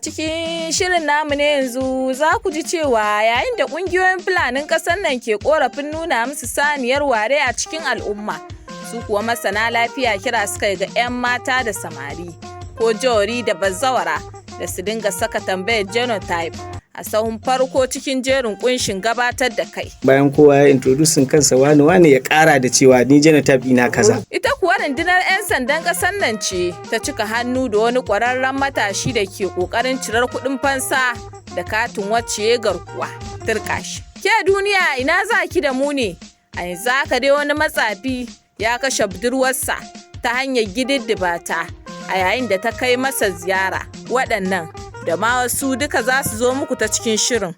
Cikin shirin namu na yanzu za ku ji cewa yayin da ƙungiyoyin Fulanin ƙasar nan ke ƙorafin nuna musu saniyar ware a cikin al'umma, su kuwa masana lafiya kira suka yi ga 'yan mata da samari ko jori da bazawara da su dinga saka tambayar genotype a sahun farko cikin jerin kunshin gabatar da kai. Bayan kowa ya introducing kansa, wani wani ya kara da cewa ni genotype ina kaza. Ita kuwa rundunar 'yan sandan ƙasar nan ce ta cika hannu da wani ƙwararren matashi da ke ƙoƙarin cirar kuɗin fansa da katin wacce ya garkuwa. Turƙa shi. Ke duniya, ina za ki da mu ne? A yanzu haka dai wani matsafi ya kashe budurwarsa ta hanyar gididdiba ta a yayin da ta kai masa ziyara. Waɗannan da ma wasu duka za su zo muku ta cikin shirin.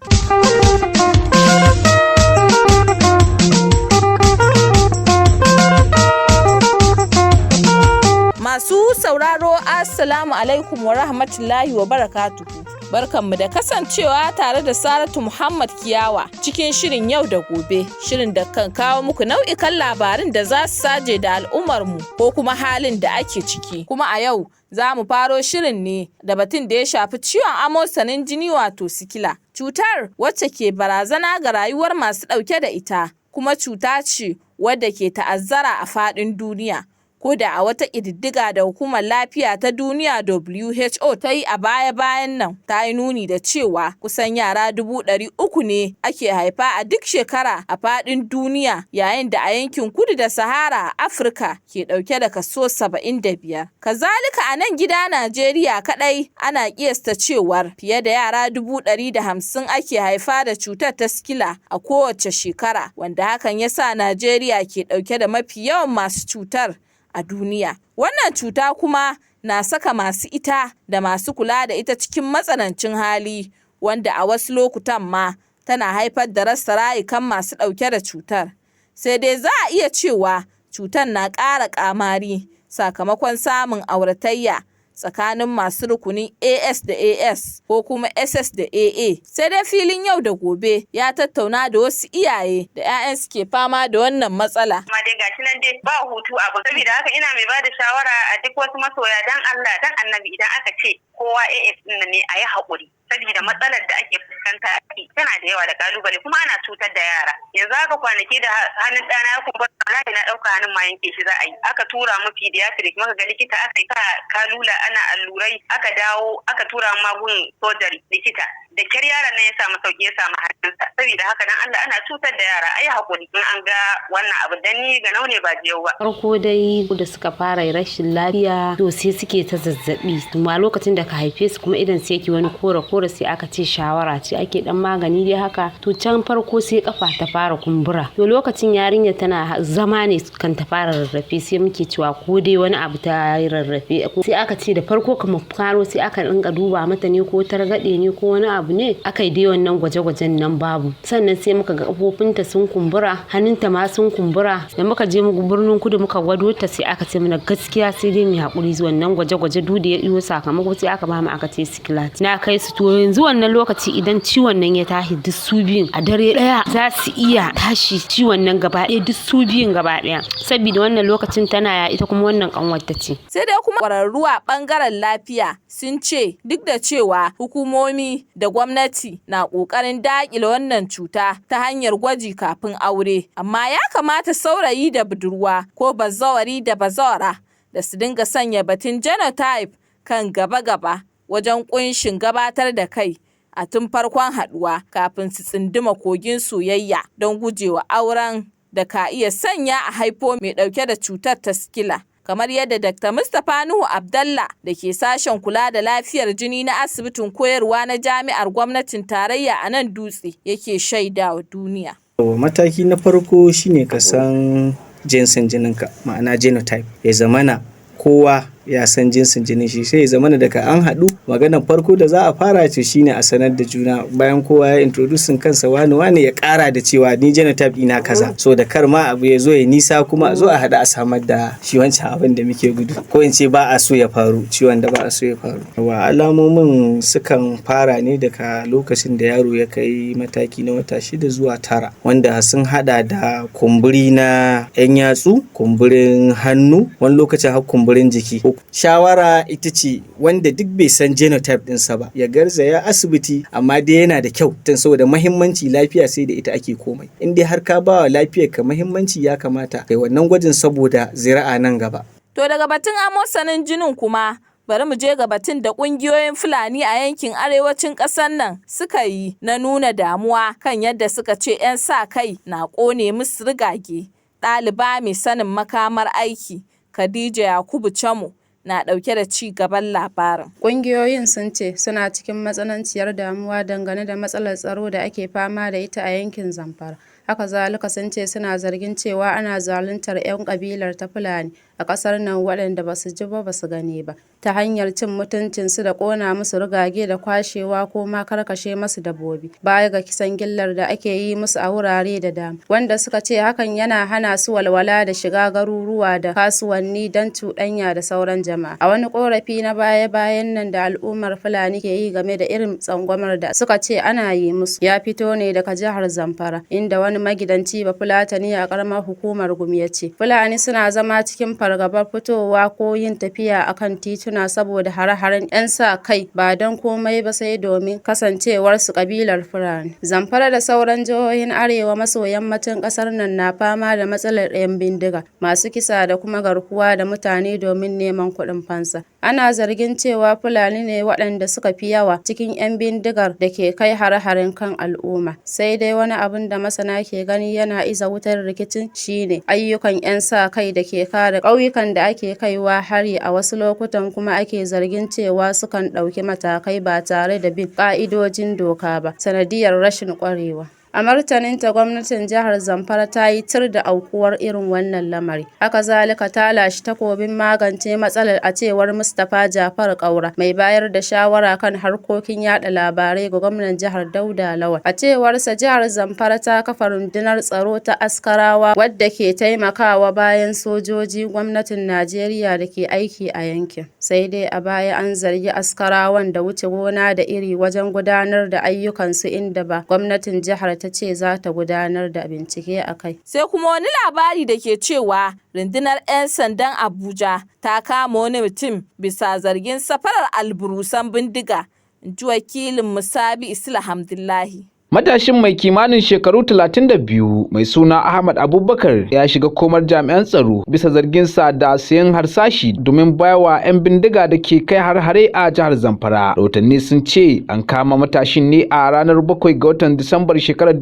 Masu sauraro, Assalamu alaikum wa rahmatullahi wa barakatuhu. Barkanmu da kasancewa tare da Saratu Muhammad Kiyawa cikin shirin yau da gobe, shirin da kan kawo muku nau'ikan labarin da za su saje da al'ummarmu ko kuma halin da ake ciki. Kuma a yau za mu faro shirin ne da batun da ya shafi ciwon amosanin jini, wato sikila. Cutar wacce ke barazana ga rayuwar masu ɗauke da ita, kuma cuta ce wadda ke ta'azzara a faɗin duniya. Ko da a wata ƙididdiga da Hukumar Lafiya ta Duniya WHO ta yi a baya-bayan nan, ta yi nuni da cewa kusan yara 300,000 ne ake haifa a duk shekara a faɗin duniya, yayin da a yankin kudu da Sahara a Afirka ke ɗauke da kaso 75. Kazalika a nan gida Najeriya kaɗai ana ƙiyasta cewar fiye da yara 150,000 ake haifa da cutar ta sikila a kowace shekara, wanda hakan ya sa Najeriya ke ɗauke da mafi yawan masu cutar a duniya. Wannan cuta kuma na saka masu ita da masu kula da ita cikin matsanancin hali, wanda a wasu lokutan ma tana haifar da rasa rayukan masu ɗauke da cutar. Sai dai za a iya cewa cutar na ƙara ƙamari sakamakon samun auratayya tsakanin masu rukunin AS da AS ko kuma SS da AA. Sai dai filin yau da gobe ya tattauna da wasu iyaye da 'ya'yansu ke fama da wannan matsala. Amma dai gashi nan dai ba hutu abu. Saboda haka ina mai bada shawara a duk wasu masoya, dan Allah dan Annabi, idan aka ce kowa AS din ne, a yi haƙuri. Saboda matsalar da ake fuskanta tana da yawa da kalubale, kuma ana cutar da yara. Yanzu haka kwanaki da hannun ɗana ya kumbura, wallahi na ɗauka hannun ma yanke shi za a yi. Aka tura mu pediatric, muka ga likita, aka yi kalula, ana allurai, aka dawo aka tura magun surgery likita. Da kyar yaron nan ya samu sauki, ya samu hannunsa. Saboda haka dan Allah, ana cutar da yara, ayi hakuri in an ga wannan abu, dan ni ga ne ba jiyau ba. Farko dai da suka fara rashin lafiya, to sai suke ta zazzabi. Kuma lokacin da ka haife su kuma idan sai yake wani kore kore, sai aka ce shawara ce ake dan magani dai haka. To can farko sai kafa ta fara kumbura. To lokacin yarinya tana zama ne kan ta fara rarrafe, sai muke cewa ko dai wani abu ta rarrafe. Sai aka ce da farko kamar faro, sai aka rinka duba mata ne ko targaɗe ne ko wani abu ne. Aka yi dai wannan gwaje-gwajen nan, babu. Sannan sai muka ga kafofinta sun kumbura, hannunta ma sun kumbura. Da muka je mu Birnin Kudu muka gwado ta, sai aka ce mana gaskiya sai dai mu hakuri. Wannan gwaje-gwaje duk da ya iyo sakamako, sai aka ba mu, aka ce sikila. Na kai su. To yanzu wannan lokaci idan ciwon nan ya tashi, duk su biyun a dare daya za su iya tashi ciwon nan gaba ɗaya, duk su biyun gaba ɗaya, saboda wannan lokacin tana ya ita kuma wannan kanwar ta ce. Sai dai kuma ƙwararru a ɓangaren lafiya sun ce duk da cewa hukumomi da gwamnati na ƙoƙarin daƙile wannan cuta ta hanyar gwaji kafin aure, amma ya kamata saurayi da budurwa ko bazawari da bazawara da su dinga sanya batun genotype kan gaba-gaba wajen ƙunshin gabatar da kai a tun farkon haɗuwa kafin su tsunduma kogin soyayya, don gujewa auren da ka iya sanya a haifo mai ɗauke da cutar ta sikila. Kamar yadda Dr. Mustapha Nuhu Abdallah da ke sashen kula da lafiyar jini na asibitin koyarwa na jami'ar gwamnatin tarayya a nan Dutse yake shaidawa duniya. Mataki na farko shine ka san jinsin jininka, ma'ana genotype. Ya zamana kowa ya san jinsin jinin shi, sai ya zamana daga an haɗu, maganar farko da za a fara ce shine a sanar da juna. Bayan kowa ya introducing kansa, wani wani ya ƙara da cewa ni genotype ina kaza, so da kar ma abu ya zo ya nisa kuma a zo a haɗu a samar da shi wancan abin da muke gudu, ko in ce ba a so ya faru, ciwon da ba a so ya faru. Wa alamomin sukan fara ne daga lokacin da yaro ya kai mataki na wata 6 zuwa 9, wanda sun hada da kumburi na 'yan yatsu, kumburin hannu, wani lokacin har kumburin jiki, ko shawara ita ce wanda duk bai san genotype ɗinsa ba ya garzaya asibiti, amma dai yana da kyau tun saboda mahimmanci lafiya sai da ita ake komai. In dai har ka ba wa lafiyar ka mahimmanci, ya kamata kai wannan gwajin saboda zira'a nan gaba. To daga batun amosanin jinin kuma bari mu je ga batun da ƙungiyoyin Fulani a yankin arewacin ƙasar nan suka yi na nuna damuwa kan yadda suka ce 'yan sa kai na ƙone musu rigage. Ɗaliba mai sanin makamar aiki, Khadija Yakubu Chamo, na ɗauke da ci gaban labarin. Ƙungiyoyin sun ce suna cikin matsananciyar damuwa dangane da matsalar tsaro da ake fama da ita a yankin Zamfara. Haka zalika sun ce suna zargin cewa ana zaluntar 'yan kabilar ta Fulani a ƙasar nan waɗanda ba su ji ba ba su gani ba, ta hanyar cin mutuncinsu da ƙona musu rugage da kwashewa ko ma karkashe masu dabbobi, baya ga kisan gillar da ake yi musu a wurare da dama, wanda suka ce hakan yana hana su walwala da shiga garuruwa da kasuwanni don cuɗanya da sauran jama'a. A wani ƙorafi na baya-bayan nan da al'ummar Fulani ke yi game da irin tsangwamar da suka ce ana yi musu, ya fito ne daga jihar Zamfara, inda wani magidanci Bafulatani a ƙaramar hukumar Gumi ya ce Fulani suna zama cikin fargabar fitowa ko yin tafiya akan tituna saboda hare-haren 'yan sa kai, ba don komai ba sai domin kasancewarsu kabilar Fulani. Zamfara da sauran jihohin arewa maso yammacin ƙasar nan na fama da matsalar 'yan bindiga masu kisa da kuma garkuwa da mutane domin neman kuɗin fansa. Ana zargin cewa Fulani ne waɗanda suka fi yawa cikin 'yan bindigar da ke kai hare-haren kan al'umma. Sai dai wani abun da masana ke gani yana iza wutar rikicin shine ayyukan 'yan sa kai da ke kare ƙauyukan da ake kaiwa hari, a wasu lokutan kuma ake zargin cewa sukan ɗauki matakai ba tare da bin ƙa'idojin doka ba sanadiyar rashin ƙwarewa. A martaninta, gwamnatin jihar Zamfara ta yi tir da aukuwar irin wannan lamari. Haka zalika ta lashi takobin magance matsalar, a cewar Mustapha Jafar Kaura, mai bayar da shawara kan harkokin yada labarai ga gwamnan jihar Dauda Lawal. A cewarsa, jihar Zamfara ta kafa rundunar tsaro ta askarawa wadda ke taimakawa bayan sojoji gwamnatin Najeriya da ke aiki a yankin. Sai dai a baya an zargi askarawan da wuce gona da iri wajen gudanar da ayyukansu, inda ba gwamnatin jihar ta ce za ta gudanar da bincike a kai. Sai kuma wani labari da ke cewa rundunar 'yan sandan Abuja ta kama wani mutum bisa zargin safarar alburusan bindiga, in ji wakilin Musabi Isla Hamdullahi. Matashin mai kimanin shekaru 32 mai suna Ahmad Abubakar ya shiga komar jami'an tsaro bisa zarginsa da sayan harsashi domin bayawa 'yan bindiga da ke kai har-hare a jihar Zamfara. Rahotanni sun ce an kama matashin ne a ranar 7 ga watan Disambar shekarar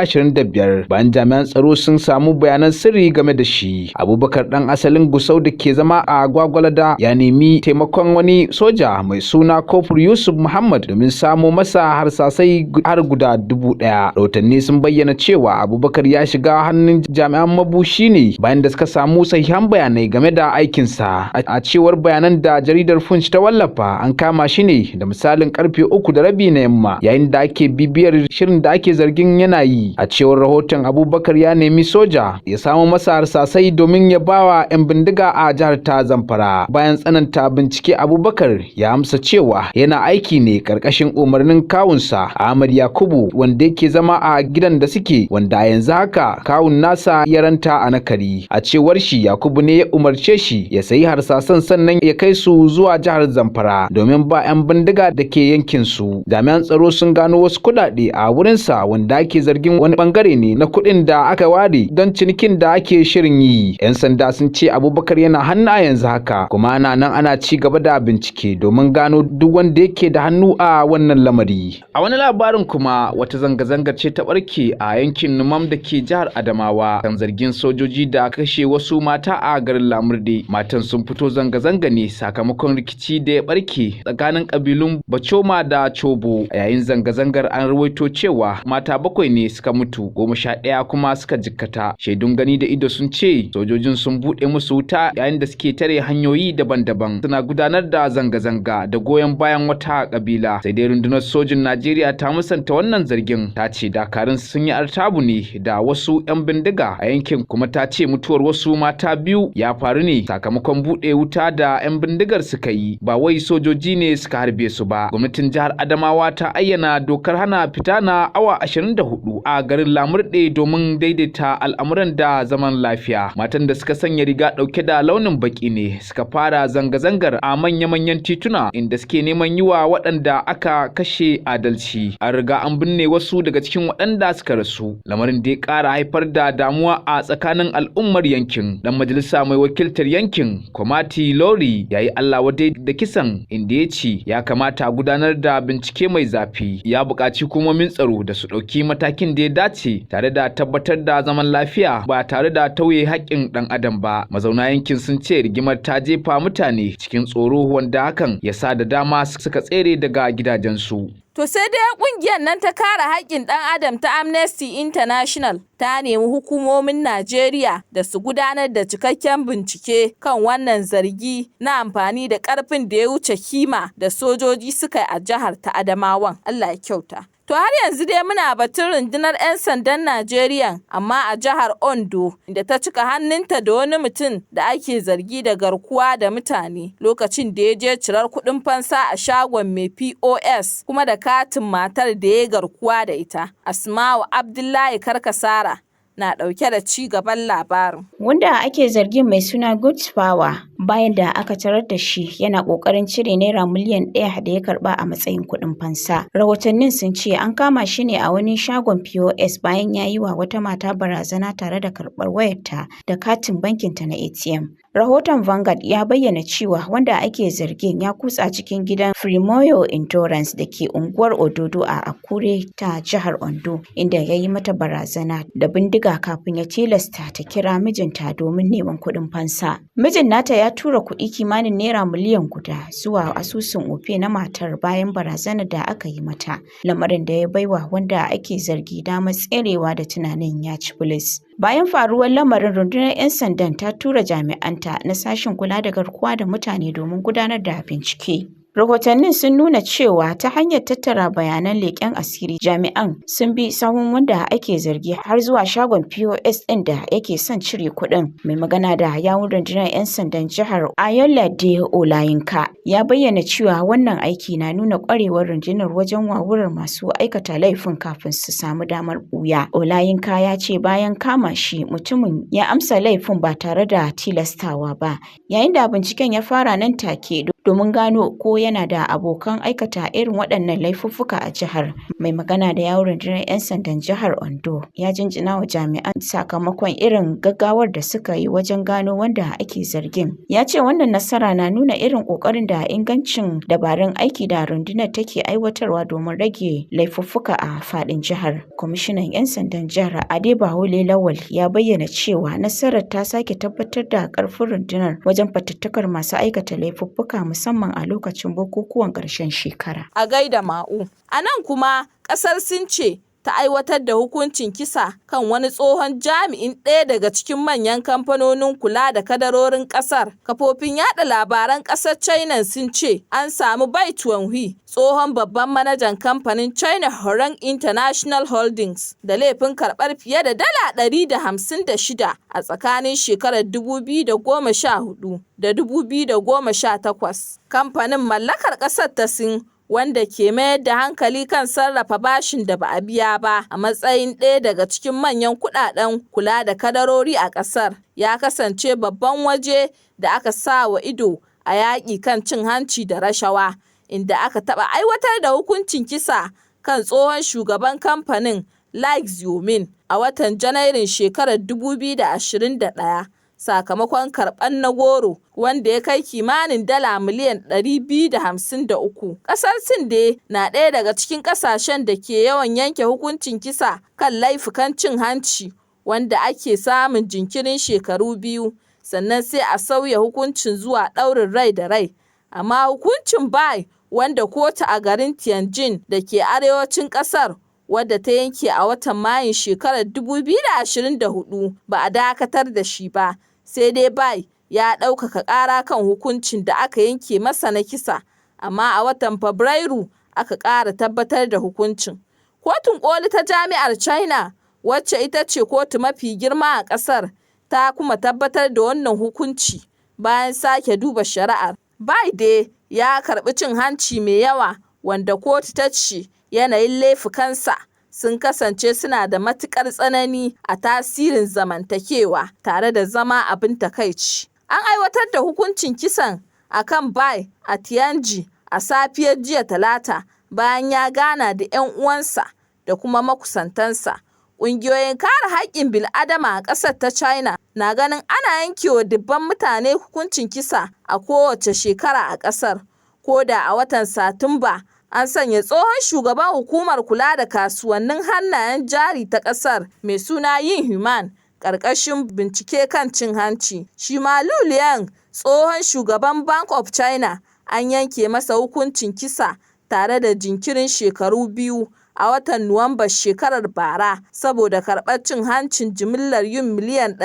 2025 bayan jami'an tsaro sun samu bayanan sirri game da shi. Abubakar dan asalin Gusau da ke zama a Gwagwalada ya nemi taimakon wani soja mai suna Kofur Yusuf Muhammad domin samo masa harsasai har guda 1,000. Rahotanni sun bayyana cewa Abubakar ya shiga hannun jami'an mabushi ne bayan da suka samu sahihan bayanai game da aikinsa. A cewar bayanan da jaridar Punch ta wallafa, an kama shi ne da misalin karfe 3:30 na yamma yayin da ake bibiyar shirin da ake zargin yana yi. A cewar rahoton, Abubakar ya nemi soja ya samu masa harsasai domin ya bawa 'yan bindiga a jihar ta Zamfara. Bayan tsananta bincike, Abubakar ya amsa cewa yana aiki ne karkashin umarnin kawunsa Ahmad Yakubu, wanda yake zama a gidan da suke, wanda a yanzu haka kawun nasa ya ranta a Nakari. A cewar shi, Yakubu ne ya umarce shi ya sayi harsasan sannan ya kai su zuwa jihar Zamfara domin ba 'yan bindiga da ke yankin su. Jami'an tsaro sun gano wasu kuɗaɗe a wurinsa wanda ake zargin wani bangare ne na kuɗin da aka ware don cinikin da ake shirin yi. 'Yan sanda sun ce Abubakar yana hannu a yanzu haka, kuma ana nan ana ci gaba da bincike domin gano duk wanda yake da hannu a wannan lamari. A wani labarin kuma, wata zanga-zanga ce ta barke a yankin Numam da ke jihar Adamawa kan zargin sojoji da kashe wasu mata a garin Lamurde. Matan sun fito zanga-zanga ne sakamakon rikici da ya barke tsakanin kabilun Bachoma da Chobo. A yayin zanga-zangar an rawaito cewa mata bakwai ne suka mutu, 11 kuma suka jikkata. Shaidun gani da ido sun ce sojojin sun buɗe musu wuta yayin da suke tare hanyoyi daban-daban suna gudanar da zanga-zanga da goyon bayan wata kabila. Sai dai rundunar sojin Najeriya ta musanta wannan zargi. zargin, ta ce dakarun sun yi artabu ne da wasu 'yan bindiga a yankin, kuma ta ce mutuwar wasu mata biyu ya faru ne sakamakon buɗe wuta da 'yan bindigar suka yi, ba wai sojoji ne suka harbe su ba. Gwamnatin jihar Adamawa ta ayyana dokar hana fita na awa 24 a garin Lamurde domin daidaita al'amuran da zaman lafiya. Matan da suka sanya riga ɗauke da launin baki ne suka fara zanga-zangar a manya-manyan tituna, inda suke neman yi wa waɗanda aka kashe adalci. An riga an binne wasu daga cikin waɗanda suka rasu, lamarin da ya ƙara haifar da damuwa a tsakanin al'ummar yankin. Dan majalisa mai wakiltar yankin, Kwamati Lori, ya yi Allah wadai da kisan, inda ya ce ya kamata a gudanar da bincike mai zafi. Ya buƙaci hukumomin tsaro da su ɗauki matakin da ya dace tare da tabbatar da zaman lafiya ba tare da tauye haƙƙin ɗan adam ba. Mazauna yankin sun ce rigimar ta jefa mutane cikin tsoro, wanda hakan ya sa da dama suka tsere daga gidajensu. To sai dai kungiyar nan ta kare haƙƙin ɗan adam ta Amnesty International ta nemi hukumomin Najeriya da su gudanar da cikakken bincike kan wannan zargi na amfani da ƙarfin da ya wuce kima da sojoji suka yi a jihar ta Adamawan. Allah ya kyauta. To har yanzu dai muna batun rundunar 'yan sandan Najeriya, amma a jihar Ondo, inda ta cika hannunta da wani mutum da ake zargi da garkuwa da mutane lokacin da ya je cirar kuɗin fansa a shagon mai POS kuma da katin matar da ya garkuwa da ita. Asma'u Abdullahi Karkasara na ɗauke da ci gaban labarin. Wanda ake zargin mai suna Good Power, bayan da aka tarar da shi yana kokarin cire naira miliyan 1 da ya karba a matsayin kuɗin fansa. Rahotannin sun ce an kama shi ne a wani shagon POS bayan ya yi wa wata mata barazana tare da karɓar wayarta da katin bankinta na ATM. Rahoton Vanguard ya bayyana cewa wanda ake zargin ya kutsa cikin gidan Frimoyo Insurance da ke unguwar Ododo a Akure ta jihar Ondo, inda ya yi mata barazana da bindiga kafin ya tilasta ta kira mijinta domin neman kuɗin fansa. Mijin nata ya tura kuɗi kimanin naira miliyan 1 zuwa asusun Opay na matar bayan barazanar da aka yi mata, lamarin da ya baiwa wanda ake zargi damar tserewa da tunanin ya ci bilis. Bayan faruwar lamarin, rundunar 'yan sandan ta tura jami'anta na sashen kula da garkuwa da mutane domin gudanar da bincike. Rahotannin sun nuna cewa ta hanyar tattara bayanan leƙen asiri, jami'an sun bi sawun wanda ake zargi har zuwa shagon POS ɗin da yake son cire kuɗin. Mai magana da yawun rundunar 'yan sandan jihar, Ayolade Olayinka, ya bayyana cewa wannan aiki na nuna ƙwarewar rundunar wajen wawurar masu aikata laifin kafin su samu damar ɓuya. Olayinka ya ce bayan kama shi, mutumin ya amsa laifin ba tare da tilastawa ba, yayin da binciken ya fara nan take domin gano ko yana da abokan aikata irin waɗannan laifuffuka a jihar. Mai magana da yawun rundunar 'yan sandan jihar Ondo ya jinjina wa jami'an sakamakon irin gaggawar da suka yi wajen gano wanda ake zargin. Ya ce wannan nasara na nuna irin ƙoƙarin da ingancin dabarun aiki da rundunar take aiwatarwa domin rage laifuffuka a faɗin jihar. Kwamishinan 'yan sandan jihar, Adebawole Lawal, ya bayyana cewa nasarar ta sake tabbatar da ƙarfin rundunar wajen fatattakar masu aikata laifuffuka, musamman a lokacin bukukuwan ƙarshen shekara. A gaida Ma'u. A nan kuma ƙasar Sin ce ta aiwatar da hukuncin kisa kan wani tsohon jami'in ɗaya daga cikin manyan kamfanonin kula da kadarorin ƙasar. Kafofin yada labaran ƙasar China sun ce an samu Bai Chuanhui, tsohon babban manajan kamfanin China Horang International Holdings, da laifin karɓar fiye da dala 156 a tsakanin shekarar 2014 da 2018. Kamfanin mallakar ƙasar ta Sin, wanda ke mayar da hankali kan sarrafa bashin da ba a biya ba a matsayin ɗaya daga cikin manyan kudaden kula da kadarori a ƙasar, ya kasance babban waje da aka sa wa ido a yaƙi kan cin hanci da rashawa, inda aka taɓa aiwatar da hukuncin kisa kan tsohon shugaban kamfanin Lai Xiaomin a watan Janairun shekarar 2021 sakamakon karɓar na goro wanda ya kai kimanin dala miliyan 253. Ƙasar Sin dai na ɗaya daga cikin ƙasashen da ke yawan yanke hukuncin kisa kan laifukan cin hanci, wanda ake samun jinkirin shekaru 2 sannan sai a sauya hukuncin zuwa ɗaurin rai da rai. Amma hukuncin Bai, wanda kotu a garin Tianjin da ke arewacin ƙasar wadda ta yanke a watan Mayun shekarar 2024, ba a dakatar da shi ba, sai dai Bai ya ɗaukaka ƙara kan hukuncin da aka yanke masa na kisa, amma a watan Fabrairu aka ƙara tabbatar da hukuncin. Kotun koli ta Jami'ar China, wacce ita ce kotu mafi girma a ƙasar, ta kuma tabbatar da wannan hukunci bayan sake duba shari'ar. Bai dai ya karɓi cin hanci mai yawa, wanda kotu ta ce yanayin laifukansa sun kasance suna da matuƙar tsanani a tasirin zamantakewa tare da zama abin takaici. An aiwatar da hukuncin kisan a kan Bai a Tianjin a safiyar jiya Talata bayan ya gana da 'yan uwansa da kuma makusantansa. Ƙungiyoyin kare haƙƙin bil'adama a ƙasar ta China na ganin ana yankewa dubban mutane hukuncin kisa a kowace shekara a ƙasar. Ko da a watan Satumba, an sanya tsohon shugaban hukumar kula da kasuwannin hannayen jari ta ƙasar mai suna Yin Human ƙarƙashin bincike kan cin hanci. Shi ma Lu Liang, tsohon shugaban Bank of China, an yanke masa hukuncin kisa tare da jinkirin shekaru 2 a watan Nuwamban shekarar bara saboda karɓar cin hancin jimillar yuan miliyan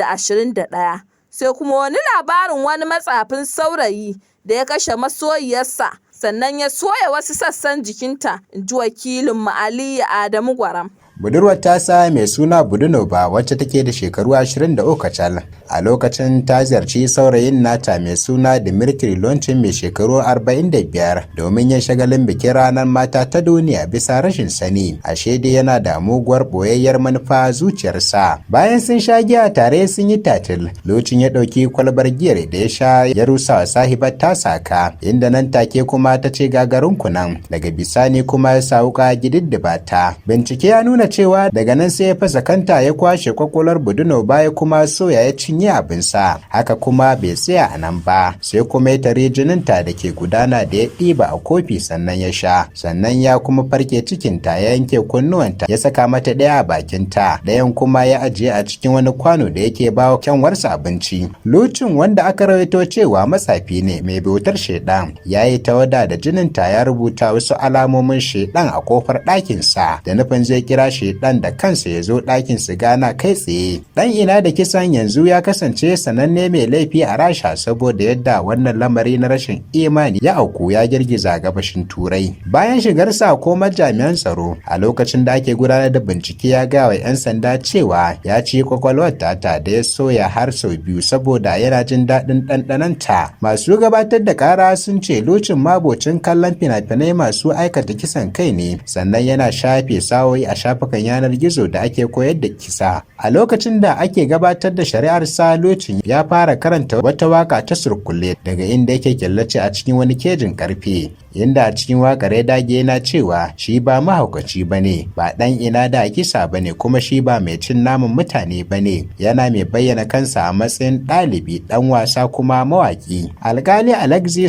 121. Sai kuma wani labarin wani matsafin saurayi da ya kashe masoyiyarsa sannan ya soya wasu sassan jikinta, inji wakilinmu Aliyu Adamu Gwaram. Budurwar tasa mai suna Budunova, wacce take da shekaru 23 kacal a lokacin, ta ziyarci saurayin nata mai suna Dmitry Lonchin mai shekaru 45 domin yin shagalin bikin ranar mata ta duniya. Bisa rashin sani, ashe dai yana da muguwar boyayyar manufa zuciyarsa. Bayan sun sha giya tare sun yi tatil, Locin ya ɗauki kwalbar giyar da ya sha ya rusa wa sahibar tasa ka, inda nan take kuma ta ce gagarin kunan. Daga bisani kuma ya sa wuka gididdiba ta. Bincike ya nuna cewa daga nan sai ya fasa kanta, ya kwashe kwakwalwar Buduno, baya kuma soya ya cinye abinsa. Haka kuma bai tsaya a nan ba, sai kuma ya tare jininta da ke gudana da ya ɗiba a kofi, sannan ya sha. Sannan ya kuma farke cikinta, ya yanke kunnuwanta, ya saka mata ɗaya a bakinta, ɗayan kuma ya ajiye a cikin wani kwano da yake ba wa kyanwarsa abinci. Lucin, wanda aka rawaito cewa matsafi ne mai bautar shaidan, ya yi tawada da jininta ya rubuta wasu alamomin shaidan a kofar ɗakinsa da nufin zai kira shaidan da kansa ya zo ɗakin su gana kai tsaye. Dan ina da kisan yanzu ya kasance sananne mai laifi a Rasha, saboda yadda wannan lamari na rashin imani ya auku ya girgiza gabashin Turai. Bayan shigarsa komar jami'an tsaro a lokacin da ake gudanar da bincike, ya gaya wa 'yan sanda cewa ya ci kwakwalwar tata da ya soya har sau biyu saboda yana jin daɗin ɗanɗanonta. Masu gabatar da ƙara sun ce Lucin mabocin kallon fina-finai masu aikata kisan kai ne, sannan yana shafe sa'o'i a shafukan yanar gizo da ake koyar da kisa. A lokacin da ake gabatar da shari'ar sa, Lucin ya fara karanta wata waka ta surkulle daga inda yake killace a cikin wani kejin karfe, inda a cikin wakar ya dage yana cewa shi ba mahaukaci ba ne, ba ɗan ina da kisa ba ne, kuma shi ba mai cin naman mutane ba ne, yana mai bayyana kansa a matsayin ɗalibi, ɗan wasa, kuma mawaƙi. Alkali Alexei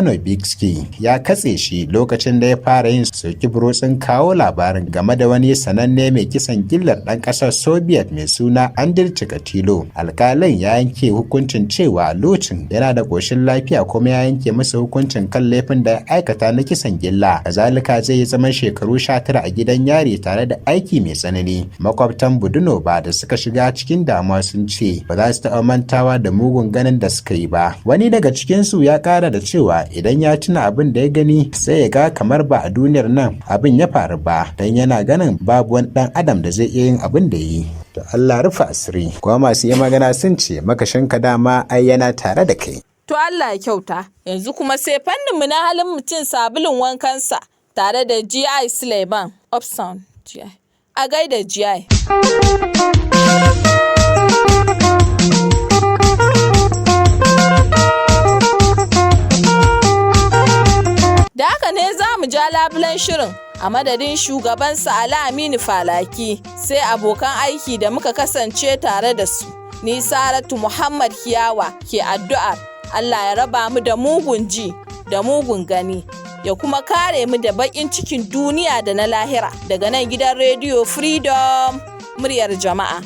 Stanovitsky ya katse shi lokacin da ya fara yin soki burutsun kawo labarin game da wani sananne mai kisan gillar ɗan ƙasar Soviet mai suna Andrei Chikatilo. Alkalin ya yanke hukuncin cewa Lucin yana da ƙoshin lafiya, kuma ya yanke masa hukuncin kan laifin da ya aikata na kisan gilla. Kazalika zai yi zaman shekaru 19 a gidan yari tare da aiki mai tsanani. Makwabtan Budunova da suka shiga cikin damuwa sun ce ba za su taɓa mantawa da mugun ganin da suka yi ba. Wani daga cikinsu ya ƙara da cewa idan ya tuna abin da ya gani, sai ya ga kamar ba a duniyar nan abin ya faru ba, don yana ganin babu wani ɗan adam da zai iya yin abin da yi. To, Allah rufe asiri. Kuma masu iya magana sun ce makashinka dama ai yana tare da kai. To, Allah ya kyauta. Yanzu kuma sai fanninmu na halin mutum sabulun wankansa tare da GI Suleiman Upsound GI. A gaida GI. Da haka ne za mu ja labulen shirin a madadin shugabansa Ali Aminu Falaki, sai abokan aiki da muka kasance tare da su. Ni Saratu Muhammad Kiyawa ke addu'ar Allah ya raba mu da mugun ji da mugun gani, ya kuma kare mu da baƙin cikin duniya da na lahira, daga nan gidan rediyo Freedom, muryar jama'a.